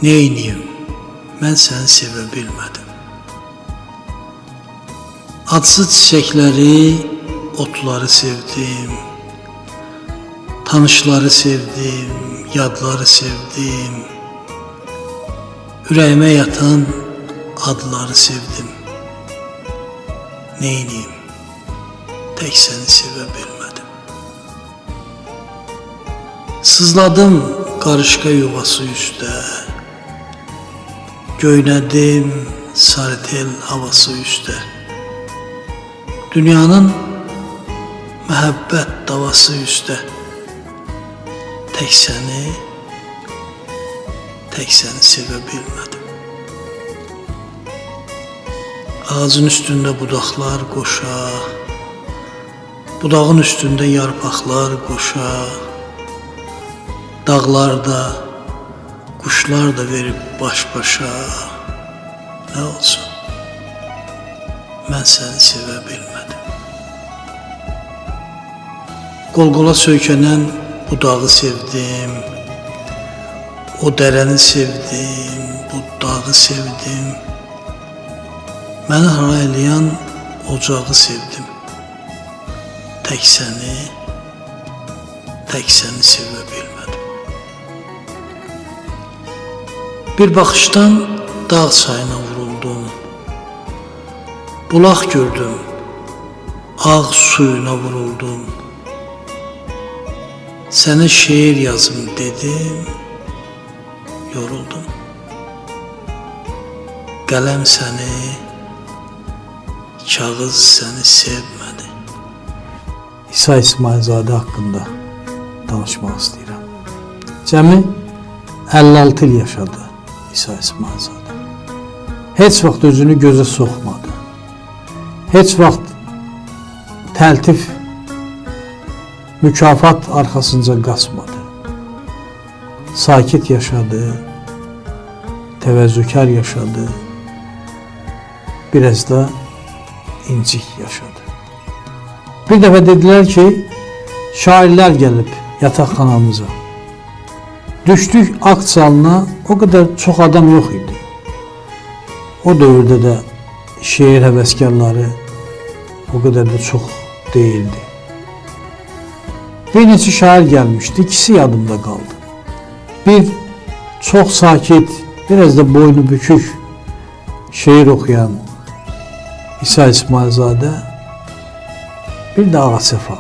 Neyniyim, mən səni sevə bilmədim. Adsız çiçəkləri, otları sevdim. Tanışları sevdim, yadları sevdim. Ürəyimə yatan adları sevdim. Neyniyim, tək səni sevə bilmədim. Sızladım qarışqa yuvası üstə. Göynədim sarıtel havası üstə. Dünyanın məhəbbət davası üstə. Tək səni, tək səni sevə bilmədim. Ağacın üstündə budaqlar qoşa, budağın üstündə yarpaqlar qoşa, dağlarda quşlar da verib baş-başa. Nə olsun? Mən səni sevə bilmədim. Qol-qola söykənən budağı sevdim. O dərəni sevdim, bu dağı sevdim. Məni haraylayan ocağı sevdim. Tək səni, tək səni sevə bilmədim. Bir baxışdan dağ çayına vuruldum. Bulaq gördüm, ağ suyuna vuruldum. Sənə şeir yazım dedim, yoruldum. Qələm səni, kağız səni sevmədi. İsa İsmayılzadə haqqında danışmaq istəyirəm. Cəmi 56 il yaşadı İsa İsmayılzadə. Heç vaxt özünü gözə soxmadı. Heç vaxt təltif, mükafat arxasınca qaçmadı. Sakit yaşadı, təvəzzökar yaşadı, biraz da incik yaşadı. Bir dəfə dedilər ki, şairlər gəlib yataqxanamıza. Düşdük akt zalına, o qədər çox adam yox idi. O dövrdə də şeir həvəskarları o qədər də çox deyildi. Bir neçə şair gəlmişdi, ikisi yadımda qaldı. Bir çox sakit, biraz da boynu bükük şeir oxuyan İsa İsmayılzadə, bir də Ağa Səfa.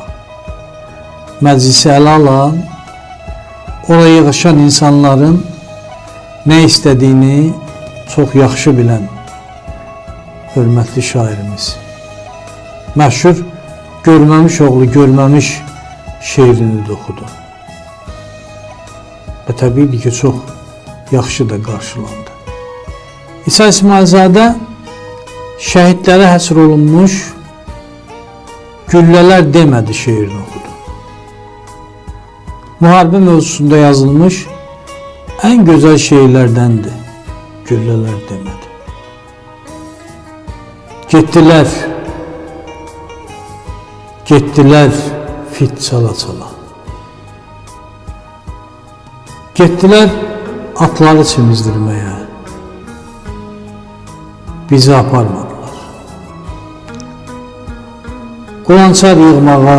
Məclisi ələ alan, oraya yığışan insanların nə istədiyini çox yaxşı bilən hörmətli şairimiz. Məşhur Görməmiş oğlu görməmiş şeirini də oxudu. Və təbiidir ki, çox yaxşı da qarşılandı. İsa İsmayılzadə şəhidlərə həsr olunmuş Güllələr demədi şeirini oxudu. Müharibə mövzusunda yazılmış ən gözəl şeirlərdəndir. Güllələr demədi. Getdilər, getdilər fit çala-çala. Getdilər atları çimizdirməyə. Bizi aparmadılar. Qulançar yığmağa,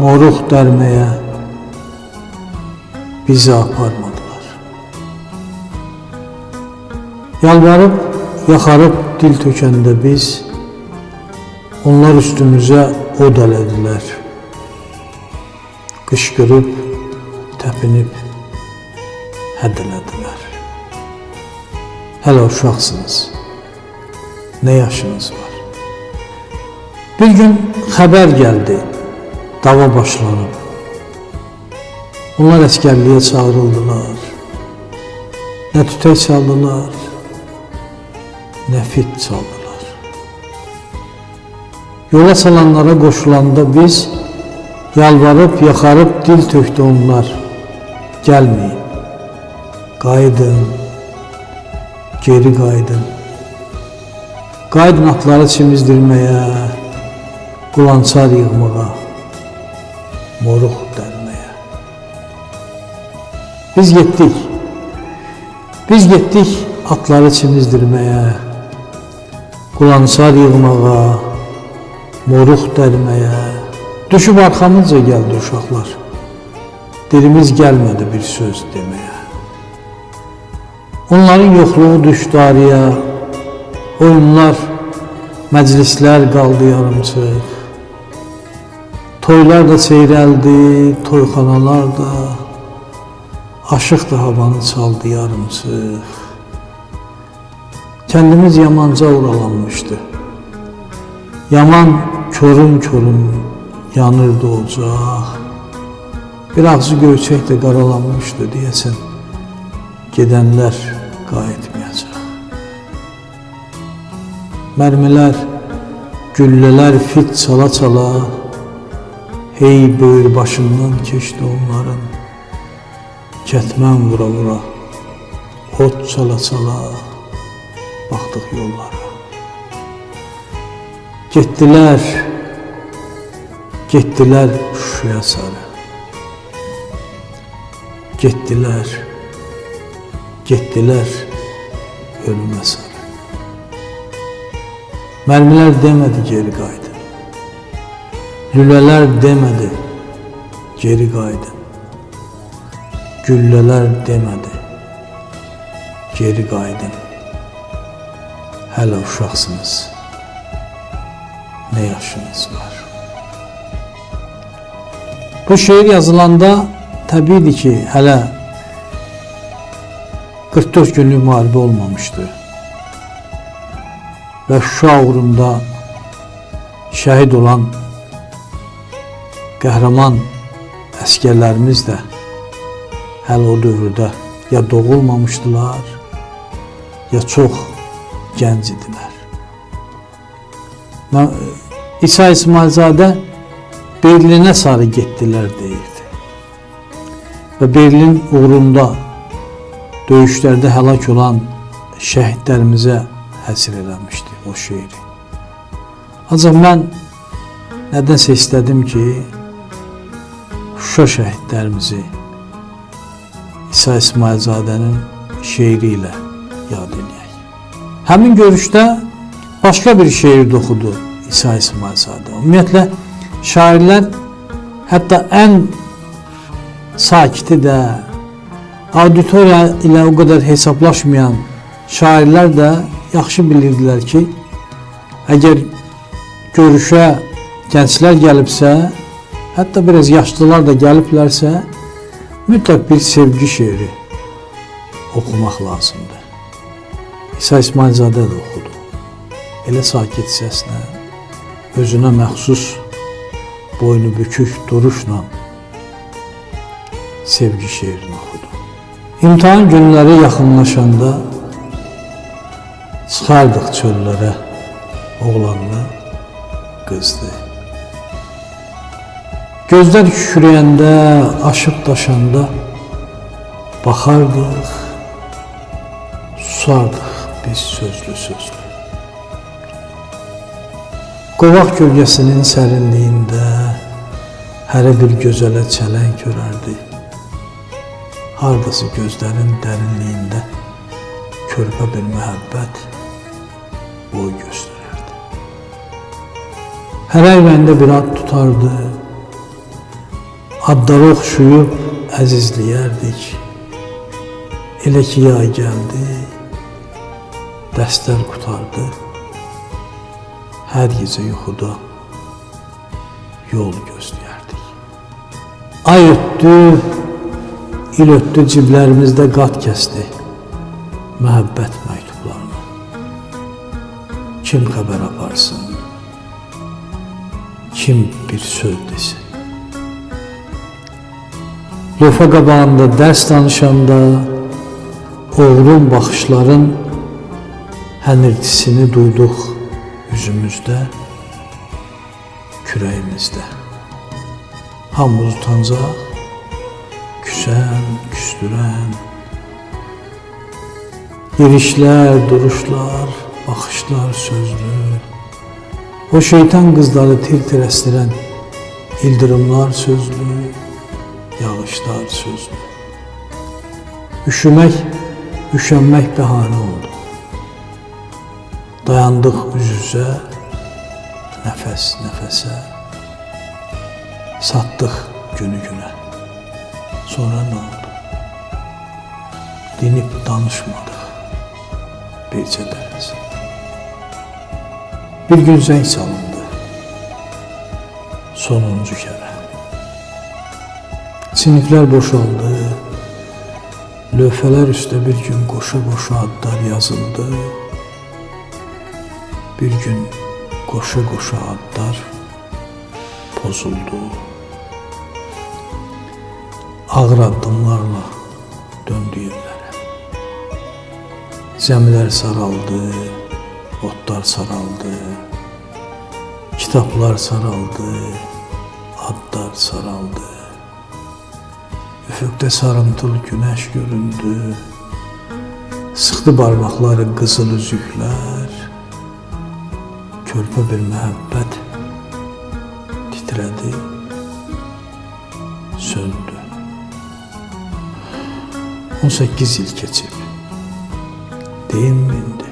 moruq dərməyə bizi aparmadılar. Yalvarıb, yaxarıb dil tökəndə biz, onlar üstümüzə od elədilər. Qışqırıb, təpinib, hədd elədilər. Hələ uşaqsınız, nə yaşınız var? Bir gün xəbər gəldi, dava başlanıb. Onlar əsgərliyə çağırıldılar. Nə tütək çaldılar, nə fit çaldılar. Yola salanlara qoşulanda biz yalvarıb, yaxarıb dil tökdü onlar. Gəlməyin, qayıdın, geri qayıdın. Qayıdın atları çimizdirməyə, qulançar yığmağa, moruq dərməyə. Biz getdik. Biz getdik atları çimizdirməyə, qulançar yığmağa, moruq dərməyə. Düşüb arxamızca gəldi uşaqlar. Dilimiz gəlmədi bir söz deməyə. Onların yoxluğu düşdü araya, oyunlar, məclislər qaldı yarımçıq. Toylar da seyrəldi, toyxanalar da, aşıq da havanı çaldı yarımçıq. Kəndimiz yamanca uralanmışdı. Yaman korun-korun yanırdı ocaq. Bir ağzı göyçək də qaralanmışdı deyəsən, gedənlər qayıtmayacaq. Mərmilər, güllələr fit çala-çala, hey böyür başından keçdi onların. Kətmən vura-vura, ot çala-çala, baxdıq yollara. Getdilər, getdilər Şuşaya sarı. Getdilər, getdilər ölümə sarı. Mərmilər demədi geri qayıdın. Lülələr demədi geri qayıdın. Güllələr demədi geri qayıdın. Hələ uşaqsınız. Nə yaşınız var? Bu şeir yazılanda təbiidir ki, hələ 44 günlük müharibə olmamışdı. Və Şuşa uğrunda şəhid olan qəhrəman əsgərlərimiz də hələ o dövrdə ya doğulmamışdılar, ya çox gənc idilər. İsa İsmailzadə Berlinə sarı getdilər deyirdi. Və Berlin uğrunda döyüşlərdə həlak olan şəhidlərimizə həsr eləmişdi o şeiri. Ancaq mən nədənsə istədim ki, Şuşa şəhidlərimizi İsa İsmailzadənin şeiri ilə yad eləyək. Həmin görüşdə başqa bir şeir də oxudu İsa İsmailzadə. Ümumiyyətlə, şairlər hətta ən sakiti də, auditoriya ilə o qədər hesablaşmayan şairlər də yaxşı bilirdilər ki, əgər görüşə gənclər gəlibsə, hətta biraz yaşlılar da gəliblərsə, mütləq bir sevgi şeiri oxumaq lazımdır. İsa İsmailzadə də oxudu. Elə sakit səslə, özünə məxsus boynu bükük duruşla sevgi şeirini oxudu. İmtahan günləri yaxınlaşanda çıxardıq çöllərə oğlanlı, qızdı. Gözlər kükrəyəndə, aşıb daşanda baxardıq, susardıq biz sözlü sözlü. Qovaq kölgəsinin sərinliyində hərə bir gözələ çələng görərdi. Hardası gözlərin dərinliyində körpə bir məhəbbət boy göstərərdi. Hərə ürəyində bir ad tutardı, adları oxşuyub əzizləyərdik. Elə ki yay gəldi, dərslər qurtardı. Hər gecə yuxuda yol gözləyərdik. Ay ötdü, il ötdü, ciblərimizdə qat kəsdi məhəbbət məktublarını. Kim xəbər aparsın, kim bir söz desin. Lövhə qabağında dərs danışanda oğrun baxışların hənirtisini duyduq üzümüzdə, kürəyimizdə. Hamımız utancaq, küsən, küstürən, yerişlər, duruşlar, baxışlar sözlü, o şeytan qızları tir-tir əstirən ildırımlar sözlü, yağışlar sözlü. Üşümək Üşənmək bəhanə oldu. Dayandıq üz-üzə, nəfəs nəfəsə. Satdıq günü günə. Sonra nə oldu? Dinib danışmadıq bircə dərs. Bir gün zəng çalındı. Sonuncu kərə. Siniflər boşaldı. Lövhələr üstə bir gün qoşa-qoşa adlar yazıldı. Bir gün qoşa-qoşa adlar pozuldu. Ağır addımlarla döndü evlərə. Zəmilər saraldı, otlar saraldı, kitablar saraldı, adlar saraldı. Üfüqdə sarımtıl günəş göründü. Sıxdı barmaqları qızıl üzüklər. Körpə bir məhəbbət titrədi, söndü. 18 il keçib. Deyim mi indi?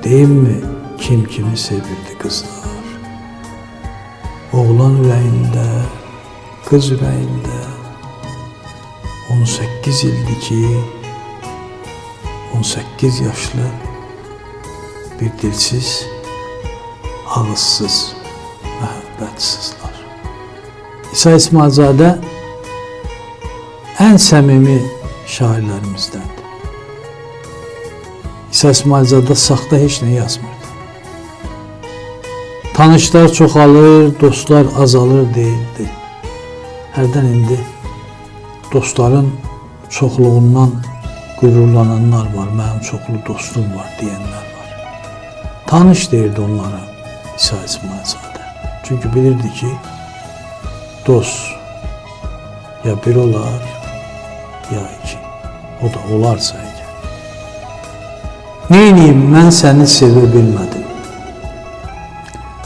Deyim mi kim kimi sevirdi qızlar? Oğlan ürəyində, qız ürəyində 18 ildi ki, 18 yaşlı bir dilsiz, ağızsız məhəbbət sızlar. İsa İsmailzadə ən səmimi şairlərimizdəndir. İsa İsmailzadə saxta heç nə yazmırdı. Tanışlar çoxalır, dostlar azalır deyirdi. Hərdən indi dostların çoxluğundan qürurlananlar var, mənim çoxlu dostum var deyənlər var. Tanış deyirdi onlara İsa İsmailzadə. Çünki bilirdi ki, dost ya bir olar, ya iki. O da olarsa əgər. Neyniyim, mən səni sevə bilmədim.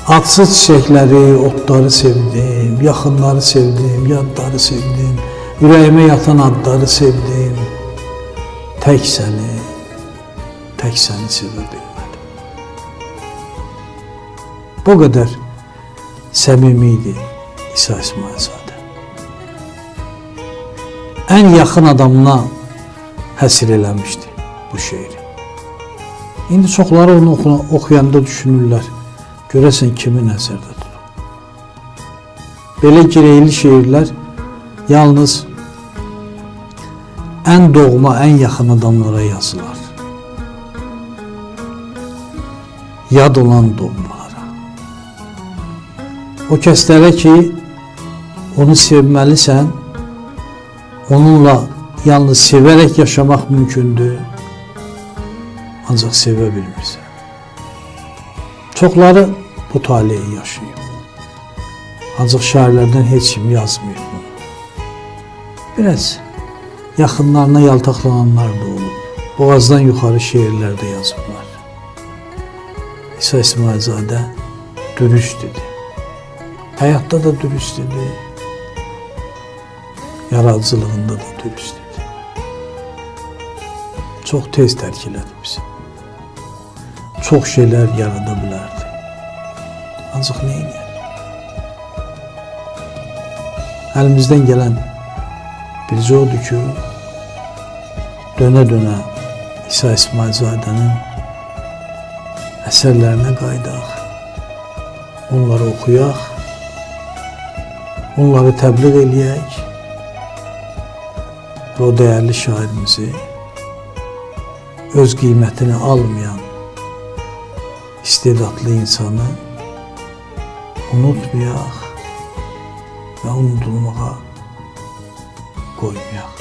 Adsız çiçəkləri, otları sevdim, yaxınları sevdim, yadları sevdim, ürəyimə yatan adları sevdim. Tək səni sevə bilmədim. Bu qədər səmimi idi İsa İsmailzadə. Ən yaxın adamına həsr eləmişdi bu şeiri. İndi çoxları onu oxuyanda düşünürlər, görəsən kimi nəzərdə tutub. Belə gireyli şeirlər yalnız ən doğma, ən yaxın adamlara yazılar. Yad olan doğmalara. O kəslərə ki, onu sevməlisən, onunla yalnız sevərək yaşamaq mümkündür, ancaq sevə bilmirsən. Çoxları bu taleyi yaşayıb. Ancaq şairlərdən heç kim yazmayıb bunu. Biraz yaxınlarına yaltaqlananlar da olub. Boğazdan yuxarı şeirlər də yazıblar. İsa İsmailzadə dürüst idi. Həyatda da dürüst idi. Yaradıcılığında da dürüst idi. Çox tez tərk elədi bizi. Çox şeylər yarada bilərdi. Ancaq nə edər? Əlimizdən gələn bircə odur ki, dönə-dönə İsa İsmailzadənin əsərlərinə qayıdaq, onları oxuyaq, onları təbliğ eləyək və o dəyərli şairimizi öz qiymətini almayan istedadlı insanı unutmayaq və unudulmağa qoymayaq.